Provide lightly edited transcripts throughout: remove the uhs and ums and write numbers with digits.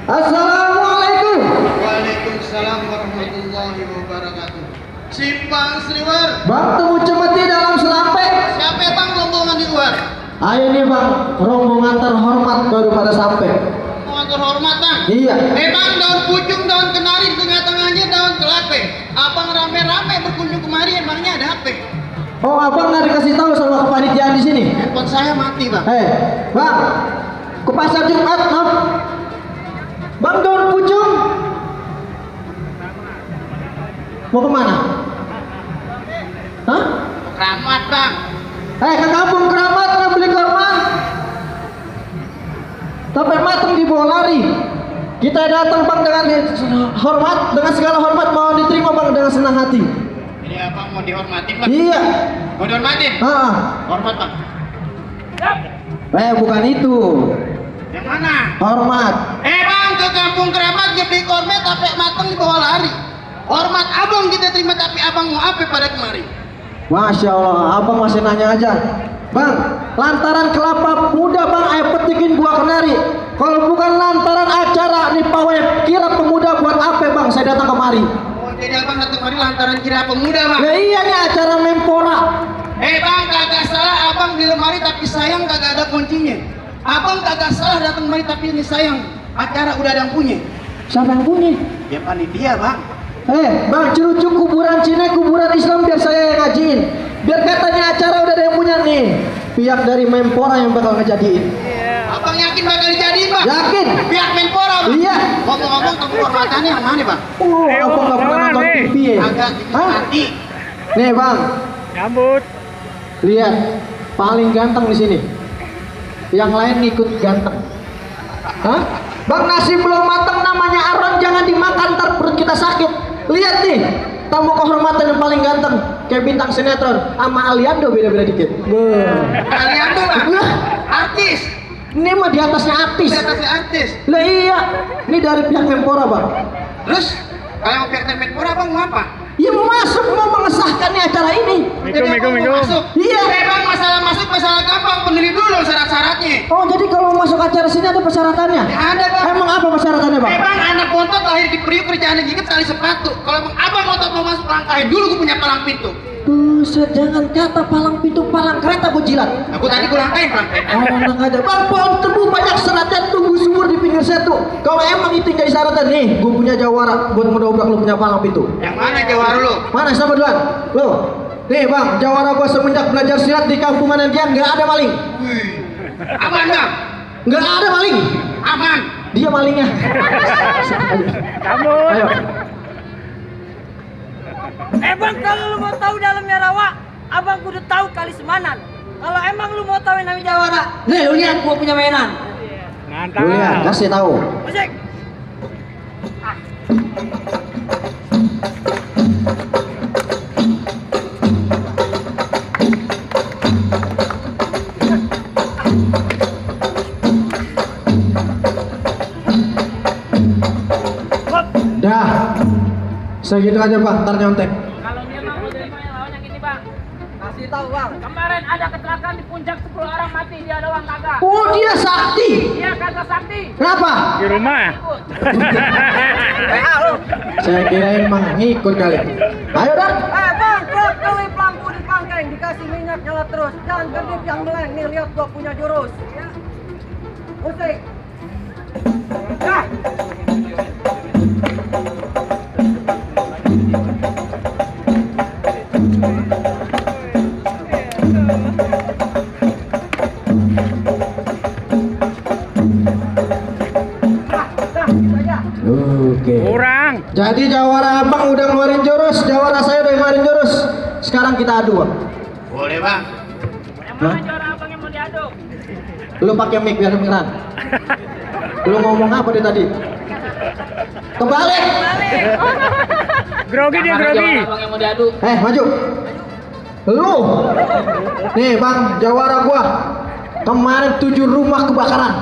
Assalamualaikum. Waalaikumsalam warahmatullahi wabarakatuh. Simpang Sriwar. Bang, temu cemeti dalam selampe. Siapa ya bang rombongan di luar? Ayo nih bang, rombongan terhormat baru pada sampai. Rombongan terhormat bang. Iya. Bang, daun pucuk, daun kenari, tengah-tengahnya daun kelapa. Abang rame-rame berkunjung kemari, emangnya ada apa? Oh, abang nggak dikasih tahu sama kepanitiaan di sini? Handphone saya mati bang. Bang, ke pasar Jumat, no? Bang, daun pucung mau kemana? Hah? Keramat bang. Ke kampung Keramat nggak beli korma. Sampai mateng dibawa lari. Kita datang bang dengan hormat, dengan segala hormat mau diterima bang dengan senang hati. Jadi abang mau dihormatin bang? Iya. Mau dihormatin? Hormat bang. Bukan itu. Yang mana? Hormat. Bang, ke kampung Keramat dia beli kormet sampai mateng dibawa lari. Hormat abang kita terima, tapi abang mau apa pada kemari? Masya Allah, abang masih nanya aja. Bang, lantaran kelapa muda bang, ayo petikin buah kenari. Kalau bukan lantaran acara nih pawai kira pemuda buat apa bang? Saya datang kemari. Oh, jadi abang datang kemari lantaran kira pemuda bang? Ya iya nih acara Mempora. Bang, kagak salah abang di lemari, tapi sayang kagak ada kuncinya. Abang kagak salah datang kemari, tapi ini sayang acara udah ada yang punya. Siapa yang punya? Ya panitia bang. Bang, cerucuk kuburan Cina, kuburan Islam biar saya yang ngajiin. Biar katanya acara udah ada yang punya nih. Pihak dari Mempora yang bakal ngejadiin. Abang yakin bakal dijadiin bang? Yakin. Pihak Menpora bang? Iya. Ngomong-ngomong kehormatannya yang mana bang? Abang gak pernah nonton TV ya? Agak mati. Nih bang. Nyambut. Lihat, paling ganteng di sini. Yang lain ngikut ganteng. Hah? Bang, nasi belum matang namanya Aron, jangan dimakan ntar perut kita sakit. Lihat nih, tamu kehormatan yang paling ganteng, kayak bintang sinetron. Sama Aliando beda-beda dikit. Aliando bang? Artis. Ini mah di atasnya artis. Di atasnya artis. Lah iya, ini dari pihak Mempora bang. Terus kalau mau pihak Menpora bang mau apa? Ya mau masuk, mau mengesahkan nih acara ini. Assalamualaikum. Masuk. Iya. Bang, masalah masuk masalah gampang, penuhi dulu syarat-syaratnya. Oh, jadi kalau masuk acara sini ada persyaratannya? Ya, ada bang. Emang apa persyaratannya bang? Bang, anak bontot lahir di Priuk, kerjaannya gigit tali sepatu. Kalau bang abang bontot mau masuk, langkahin dulu gue punya palang pintu. Buset, jangan kata palang pintu, palang kereta gue jilat. Aku tadi gue langkahin bang. Oh, enak aja. Bang, pohon tebu banyak seratnya, tunggu subur di pinggir setu. Kalau emang itu yang jadi syaratan nih, gue punya jawara buat ngedobrak lu punya palang pintu. Yang mana jawara lu? Mana, siapa duluan? Lu. Nih bang, jawara gue semenjak belajar silat di kampungan Andian nggak ada maling. Wih. Aman bang? Nggak ada maling. Aman. Dia malingnya. Kamu. Ayo. Bang, kalau lu mau tahu dalamnya rawa, abang kudu tahu kali semanan. Kalau emang lu mau tahu yang namanya jawara, nih lu lihat gua punya mainan. Mantap. Lu lihat, kasih tahu. Musik. Dah. Segitu aja bang, ntar nyontek. Kalau dia mau terima yang lawan yang ini bang. Kasih tahu bang. Kemarin ada kecelakaan di puncak 10 orang mati, dia doang kagak. Oh, dia sakti. Dia kagak sakti. Kenapa? Di rumah. Ikut. Saya kirain mah ngikut kali. Ayo dah. Bang, kelip lampu di pangkeng, dikasih minyak nyala terus. Jangan kedip yang meleng, nih lihat gua punya jurus. Musik. Dah. Jadi jawara abang udah ngeluarin jurus, jawara saya udah ngeluarin jurus. Sekarang kita adu. Boleh bang. Hah? Lu pakai mic biar kedengeran. Lu ngomong apa dari tadi? Kebalik. Grogi dia, grogi. Maju. Lu. Nih bang, jawara gua. Kemarin 7 rumah kebakaran.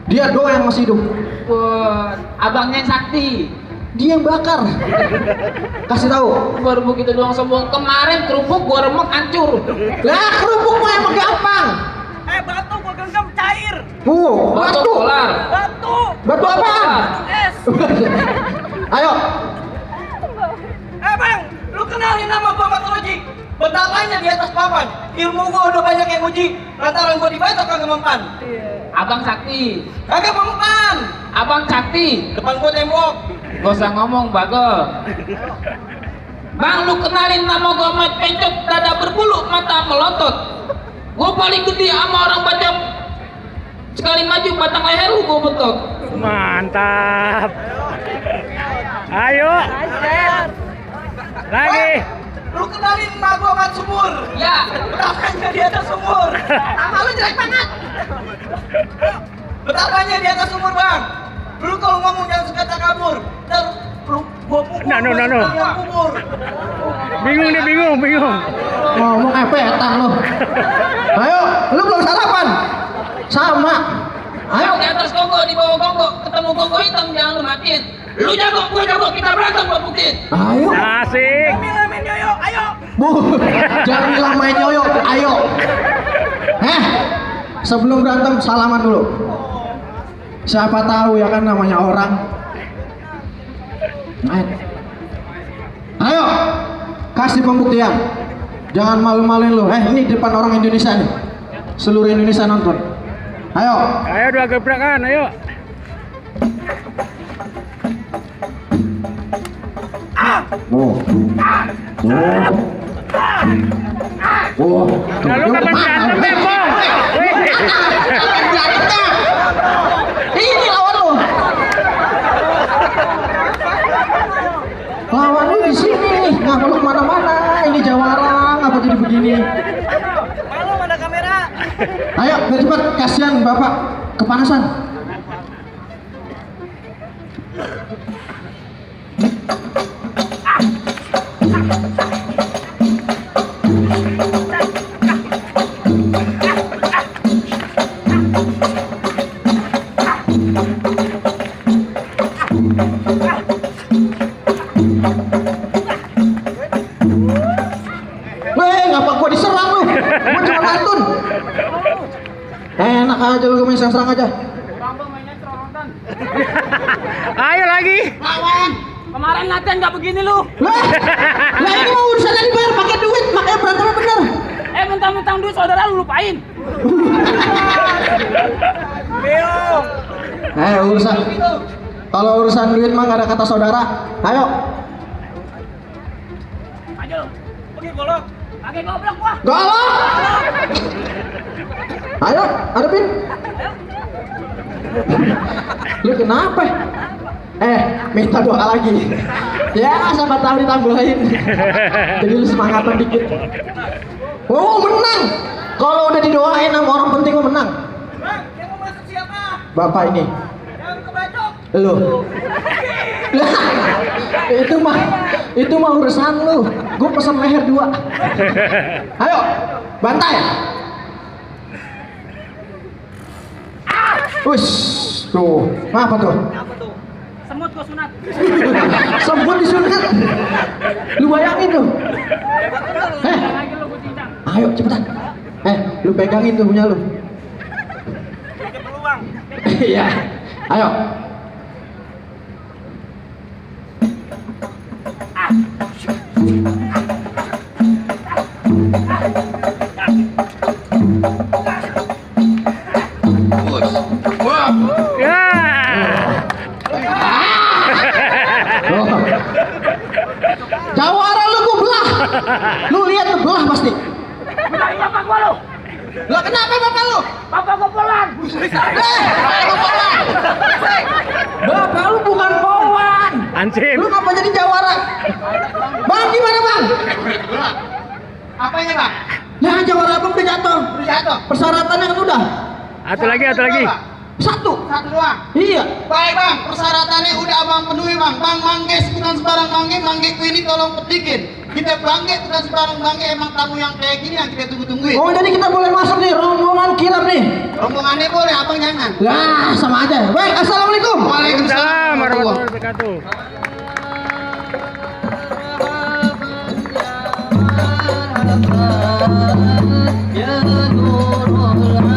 Dia doang yang masih hidup. Abangnya yang sakti. Dia yang bakar. Kasih tahu. Baru begitu doang sombong. Kemarin kerupuk gua remek hancur. Lah kerupuk mah emang gampang. Batu gua genggam cair. Batu. Solar. Batu. Batu apaan? Es. Ayo. Bang, lu kenalin nama gua Mas Roji. Betapanya di atas papan. Ilmu gua udah banyak yang uji. Lantaran gua dibaca kagak mempan. Abang sakti. Kagak mempan. Abang sakti. Depan gua tembok. Gak usah ngomong bagel. Bang, lu kenalin nama gua Mat Pencot, dada berbulu, mata melotot. Gua paling gede sama orang Batak. Sekali maju batang leher lu gua betok. Mantap. Ayo. Lagi. Lu kenalin nama gua Mat Sumur. Ya. Betapanya di atas sumur. Nama lu jelek banget. Betapanya di atas sumur, Bang. Lu kalau ngomong jangan suka takabur. Ntar lu gua pukul. No. Yang kubur. Bingung nih, bingung. Ngomong petang lu. Ayo, lu belum sarapan. Sama. Ayo. Di atas kongko, di bawah kongko, ketemu kongko hitam jangan lu matiin. Lu jago, gua jago, kita berantem buat buktiin. Ayo. Asik. Main yoyo, ayo. Bu, jangan bilang main yoyo. Ayo. Sebelum berantem salaman dulu. Siapa tahu ya kan namanya orang. Ayo. Kasih pembuktian. Jangan malu-maluin lu. Ini depan orang Indonesia nih. Seluruh Indonesia nonton. Ayo. Ayo dua gebrakan, ayo. Lalu kapan berantem, Bang? Ini lawan lu. Lawan lu di sini. Ngapa lu kemana-mana? Ini jawara. Ngapa jadi begini? Malu ada kamera. Ayo, biar cepat. Kasihan bapak kepanasan. Ngapa gua diserang lu? Gua cuma nantun. Enak aja lu main serang aja. Ayo lagi. Lawan. Kemarin latihan gak begini lu. Lah ini mau urusannya dibayar pakai duit, makanya berantemnya bener. Mentang-mentang duit saudara lu lupain. Urusan. Kalau urusan duit mah gak ada kata saudara. Ayo. Maju. Pergi golok. Pakai goblok gua. Golok. Ayo, hadapin. Lu kenapa? Minta doa lagi. Ya, siapa tahu ditambahin. Jadi lu semangatan dikit. Oh, menang. Kalau udah didoain sama orang penting lu menang. Bang, yang mau masuk siapa? Bapak ini. Yang kebacok. Lu. Lah, itu mah urusan lu. Gue pesan leher 2. Ayo, bantai. Wush, tuh, apa tuh? Apa tuh? Semut gua sunat. Semut disunat. Lu bayangin tuh. Lagi lu gua cincang. Ayo cepetan. Lu pegangin tuh punya lu. Ada peluang. Iya. Ayo. Ya. Jawara lu gua belah. Lu lihat tuh belah pasti. Belain bapak gua lu. Lah kenapa bapak lu? Bapak gua polan. Bapak lu bukan polwan. Ansip. Lu ngapa jadi jawara? Bang, gimana bang? Apanya bang? Nah, jawara abang udah jatuh. Udah jatuh. Persyaratannya kan udah. Satu lagi, satu lagi. Satu. Satu doang. Iya. Baik bang, persyaratannya udah abang penuhi bang. Bang mangges bukan sembarang mangge ini tolong petikin. Kita bangge bukan sembarang bangge, emang tamu yang kayak gini yang kita tunggu-tungguin. Oh, jadi kita boleh masuk nih rombongan kirap nih. Rombongannya boleh, abang jangan. Lah, sama aja. Baik, assalamualaikum. Waalaikumsalam warahmatullahi wabarakatuh. Ya Nurul